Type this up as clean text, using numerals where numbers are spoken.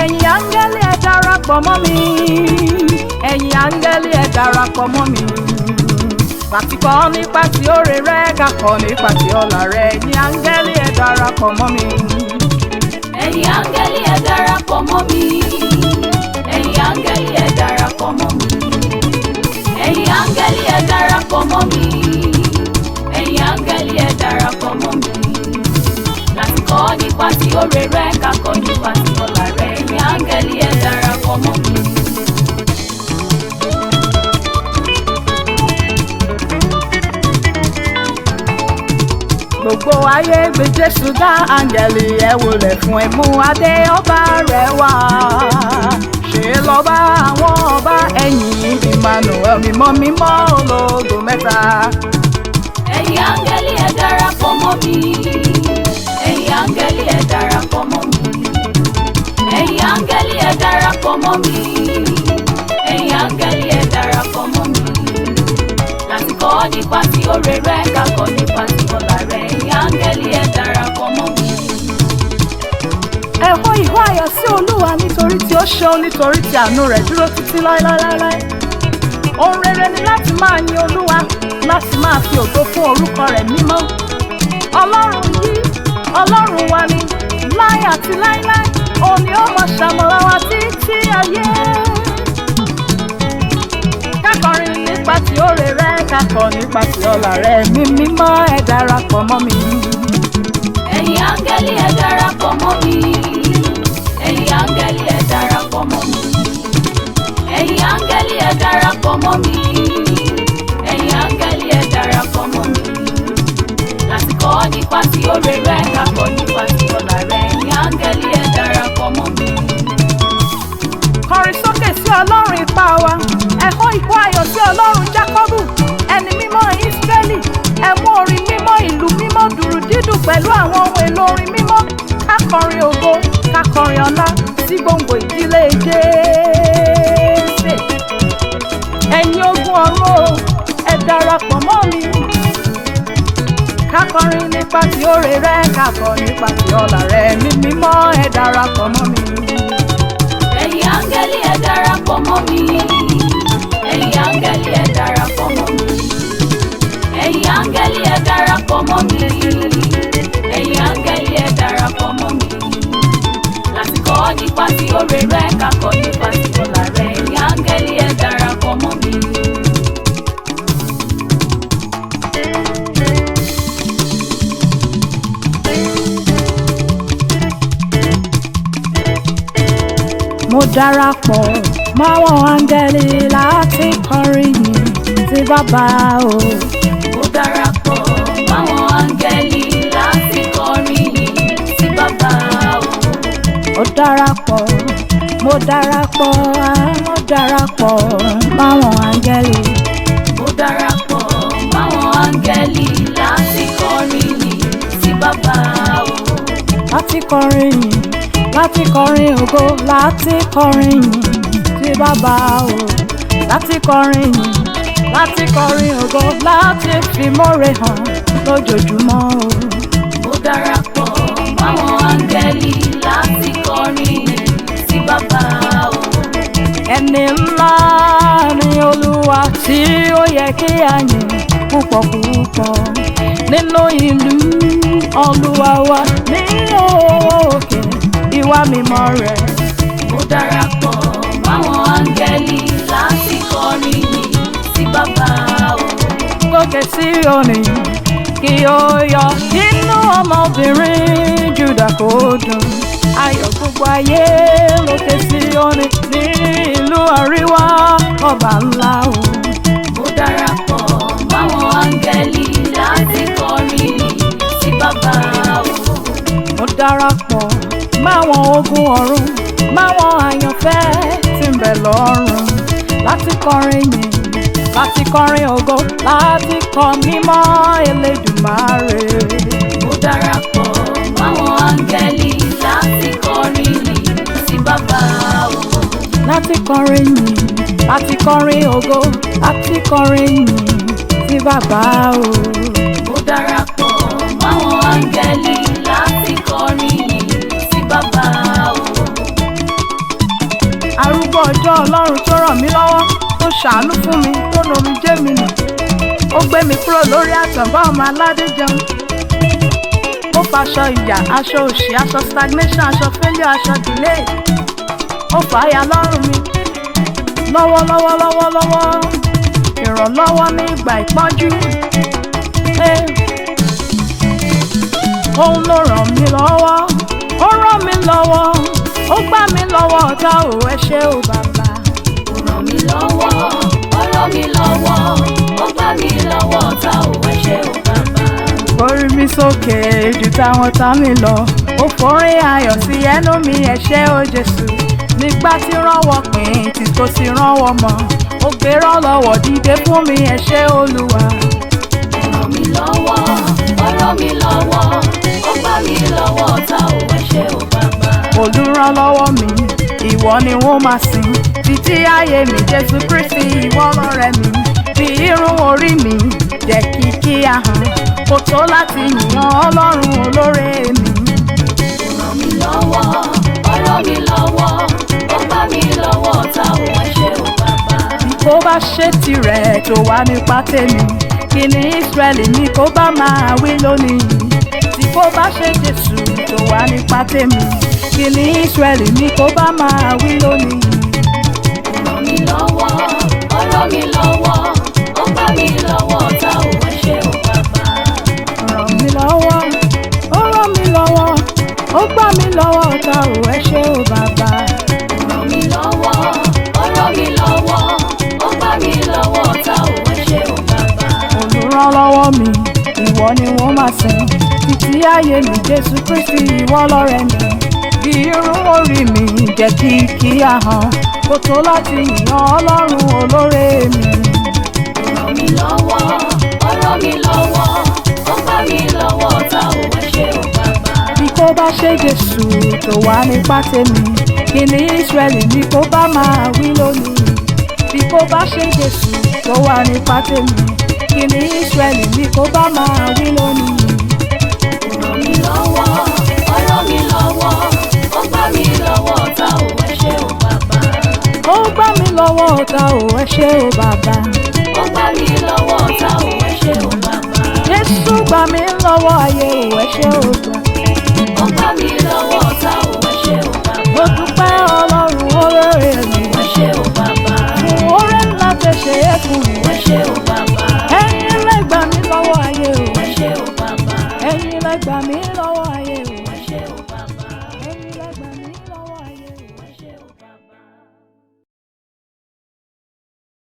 Ẹ̀yin áńgẹ́lì, ẹ darapọ̀ mọ́ mi. Ẹ̀yin áńgẹ́lì, ẹ darapọ̀ mọ́ mi. Láti kọ́ nípa tí oore rẹ̀, ká kọ́ nípa tí ọlá rẹ̀. Ẹ̀yin áńgẹ́lì, ẹ darapọ̀ mọ́ mi. Ẹ̀yin áńgẹ́lì, ẹ darapọ̀ mọ́ mi. Ẹ̀yin áńgẹ́lì, ẹ darapọ̀ mọ́ mi. Ẹ̀yin áńgẹ́lì, ẹ darapọ̀ mọ́ mi. Ẹ̀yin áńgẹ́lì, ẹ darapọ̀ mọ́ mi. Láti kọ́ nípa tí oore rẹ̀, ká kọ́ nípa tí ọlá rẹ̀. Ẹ̀yin áńgẹ́lì, ẹ darapọ̀ mọ́ mi. Gbogbo ayé gbé Jésù ga, áńgẹ́lì, ẹ wólẹ̀ fún, ẹ mú adé ọba rẹ̀ wá. Ṣe lọ́ba àwọn ọba, ẹ̀yìn Emmanuel, mímọ́ mímọ́, ológo mẹ́ta. Ẹ̀yin áńgẹ́lì, ẹ darapọ̀ mọ́ mi. Ẹ̀yin áńgẹ́lì, ẹ darapọ̀ mọ́ mi. Ẹ̀yin áńgẹ́lì, ẹ darapọ̀ mọ́ mi. Ẹ̀yin áńgẹ́lì, ẹ darapọ̀ mọ́ mi. Láti kọ́ nípa tí oore rẹ̀, ká kọ́ nípa tí ọlá rẹ̀. Ẹ̀yin áńgẹ́lì, ẹ darapọ̀ mọ́ mi. Ẹ hó ìhó ayọ̀ sí Olúwa nítorí tí ó ṣeun, nítorí tí àánú rẹ̀ dúró títí láéláéláé. Ohun rere ni láti máa yin Olúwa, láti máa fi ògo fún orúkọ rẹ̀ mímọ́. Ọlọ́run yìí, Ọlọ́run wa ni láé àti láéláé, òun ni ó mọ ṣamọ̀nà wa títí ayé. Ká kọrin nípa tí oore rẹ̀, ká kọ nípa tí ọlá rẹ̀. Mí mímọ́, ẹ darapọ̀ mọ́ mi. Ẹ̀yin áńgẹ́lì, ẹ darapọ̀ mọ́ mi. Ẹ̀yin áńgẹ́lì, ẹ darapọ̀ mọ́ mi. Ẹ̀yin áńgẹ́lì, ẹ darapọ̀ mọ́ mi. Ẹ̀yin áńgẹ́lì, ẹ darapọ̀ mọ́ mi. Láti kọ́ nípa tí oore rẹ̀, ká kọ́ nípa tí ọlá rẹ̀. Ẹ̀yin áńgẹ́lì, ẹ darapọ̀ mọ́ mi. Kọrin sókè sí Ọlọ́run ipá wa, ẹ hó ìhó ayọ̀ sí Ọlọ́run Jákọ́bù, ẹni mímọ́ Ísírẹ́lì. Ẹ mú orin mímọ́, ìlú mímọ́, dùrù dídùn pẹ̀lú àwọn ohun èlò orin mímọ́. Ká kọrin ògo, ká kọrin ọlá sí gbòǹgbò ìdílé Jésè. Ẹ̀yin ogun ọ̀run o, ẹ darapọ̀ mọ́ mi. Ká kọrin nípa tí oore rẹ̀, ká kọ nípa tí ọlá rẹ̀. Mí mímọ́, ẹ darapọ̀ mọ́ mi. Ẹ̀yin áńgẹ́lì, ẹ darapọ̀ mọ́ mi. Ẹ̀yin áńgẹ́lì, ẹ darapọ̀ mọ́ mi. Ẹ̀yin áńgẹ́lì, ẹ darapọ̀ mọ́ mi. Ẹ̀yin áńgẹ́lì, ẹ darapọ̀ mọ́ mi. Láti kọ́ nípa tí oore rẹ̀, ká kọ́ nípa tí ọlá rẹ̀. Ẹ̀yin áńgẹ́lì, ẹ darapọ̀ mọ́ mi. Mo darapọ̀ máwọn áńgẹ́lì láti kọrin yìn sí Bàbá o. Mo darapọ̀ máwọn áńgẹ́lì láti kọrin yìn sí Bàbá o. Mo darapọ̀, mo darapọ̀, mo darapọ̀ máwọn áńgẹ́lì. Mo darapọ̀ máwọn áńgẹ́lì láti kọrin yìn sí Bàbá o. Láti kọrin yìn, láti kọrin ògo, láti kọrin yìn sí Bàbá o. Láti kọrin yìn, láti kọrin ògo, láti fi mọ́re hàn lójoojúmọ́ o. Mo darapọ̀ máwọn áńgẹ́lì láti kọrin yìn sí Bàbá o. Ẹni ńlá ni Olúwa tí ó yẹ kí a yìn púpọ̀ púpọ̀ nínú ìlú Olúwa wa ní òkè ìwà mímọ́ rẹ̀. Mo darapọ̀ máwọn áńgẹ́lì láti kọrin yìn sí Bàbá o. Gòkè sí òní kí ó yọ, inú ọmọbìnrin Júdà kò dùn, ayọ̀ gbogbo ayé lókè sí òní ní ìlú àríwá, ọba ńlá o. Mo darapọ̀ máwọn áńgẹ́lì láti kọrin yìn sí Bàbá o. Mo darapọ̀ máwọn ogun ọ̀run, máwọn àyànfẹ́ tí ń bẹ lọ́run, láti kọrin yìn, láti kọrin ògo, láti kọ mímọ́ Elédùmarè. Mo darapọ̀ máwọn áńgẹ́lì láti kọrin yìn sí Bàbá o. Láti kọrin yìn, láti Láti kọrin ògo, láti kọrin yìn sí bàbá o. Mo darapọ̀ máwọn áńgẹ́lì láti kọrin yìn sí bàbá o. Arúgbó ọjọ́ Ọlọ́run tó ràn mí lọ́wọ́, tó ṣàánú fún mi, tó nu omijé mi nù. Ó gbé mi kúrò lórí àtànbá ọmọ aládé jẹun. Ó faṣọ ìyà, aṣọ òṣì, aṣọ stagnation, aṣọ failure, aṣọ delay. Ó fà á ya lọ́rùn mi. Lọ́wọ́lọ́wọ́ lọ́wọ́lọ́wọ́, ìrànlọ́wọ́ ní ìgbà ìpọ́njú. Eh. Òun ló ràn mí lọ́wọ́, ó ràn mí lọ́wọ́, ó gbà mí lọ́wọ́ ọ̀tá ò, ẹ ṣé o bàbá. Ó ràn mí lọ́wọ́, ó ràn mí lọ́wọ́, ó gbà mí lọ́wọ́ ọ̀tá ò, ẹ ṣé o bàbá. Orí mi sókè ju táwọn tá mi lọ, ó forin ayọ̀ sí ẹnu mi, ẹ ṣé o Jésù. Nígbà tí rànwọ́ pín tí kò sí rànwọ́ mọ́, ó gbérọ́ lọ́wọ́ dìde fún mi, ẹ ṣé Olúwa. Ó ràn mí lọ́wọ́, ó ràn mí lọ́wọ́, ó gbà mí lọ́wọ́ ọ̀tá ò, ẹ ṣé o bàbá. Olùrànlọ́wọ́ mi, ìwọ ni wọ́n máa sìn títí ayé mi, Jésù Kristi, ìwọ lọ̀rẹ́ mi. Fi irun orí mi jẹ́ kíkí ahọ́n, kò tó láti yìn Ọlọ́run olóore mi. Ó ràn mí lọ́wọ́, ó ràn mí lọ́wọ́, ó gbà mí lọ́wọ́ ọ̀tá ò, ẹ ṣé o bàbá. Bí kò bá ṣe tirẹ̀ tó wà nípa tèmi, kí ni Ísírẹ́lì mi kó bá máa wí lónìí? Tí kò bá ṣe Jésù tó wà nípa tèmi, kí ni Ísírẹ́lì mi kó bá máa wí lónìí? Ó ràn mí lọ́wọ́, ó ràn mí lọ́wọ́, ó gbà mí lọ́wọ́ ọ̀tá ò, ẹ ṣé o bàbá. Ràn mí lọ́wọ́, ó ràn mí lọ́wọ́, ó gbà mí lọ́wọ́ ọ̀tá ò, ẹ ṣé o bàbá. Ó ràn mí lọ́wọ́, ó ràn mí lọ́wọ́, ó gbà mí lọ́wọ́ ọ̀tá ò, ẹ ṣé o bàbá. Olùrànlọ́wọ́ mi, ìwọ ni wọ́n máa sìn títí ayé mi, Jésù Kristi, ìwọ lọ̀rẹ́ mi. Bí irun orí mi jẹ́ kíkí ahọ́n, kò tó láti yìn Ọlọ́run olóore mi. Ó ràn mí lọ́wọ́, ó ràn mí lọ́wọ́, ó gbà mí lọ́wọ́ ọ̀tá ò, ẹ ṣé o bàbá. Bí kò bá ṣe Jésù tó wà nípa tèmi, kí ni Ísírẹ́lì mi kó bá máa wí lónìí? Bí kò bá ṣe Jésù tó wà nípa tèmi, kí ni Ísírẹ́lì mi kó bá máa wí lónìí? Ó ràn mí lọ́wọ́, ó ràn mí lọ́wọ́, ó gbà mí lọ́wọ́ ọ̀tá ò, ẹ ṣé o bàbá. Ó gbà mí lọ́wọ́ ọ̀tá ò, ẹ ṣé o bàbá. Ó gbà mí lọ́wọ́ ọ̀tá ò, ẹ ṣé o bàbá. Jésù gbà mí lọ́wọ́ ayé ò, ẹ ṣé o bàbá. Ó gbà mí lọ́wọ́ ọ̀tá ò, ẹ ṣé o bàbá. Mo dúpẹ́ Ọlọ́run olóore mi. Ẹ ṣé o bàbá. Fún oore ńlá tẹ́ ṣe é fún mi. Ẹ ṣé o bàbá. Ẹ̀yin lẹ gbà mí lọ́wọ́ ayé o. Ẹ ṣé o bàbá. Ẹ̀yin lẹ gbà mí lọ́wọ́ ayé o.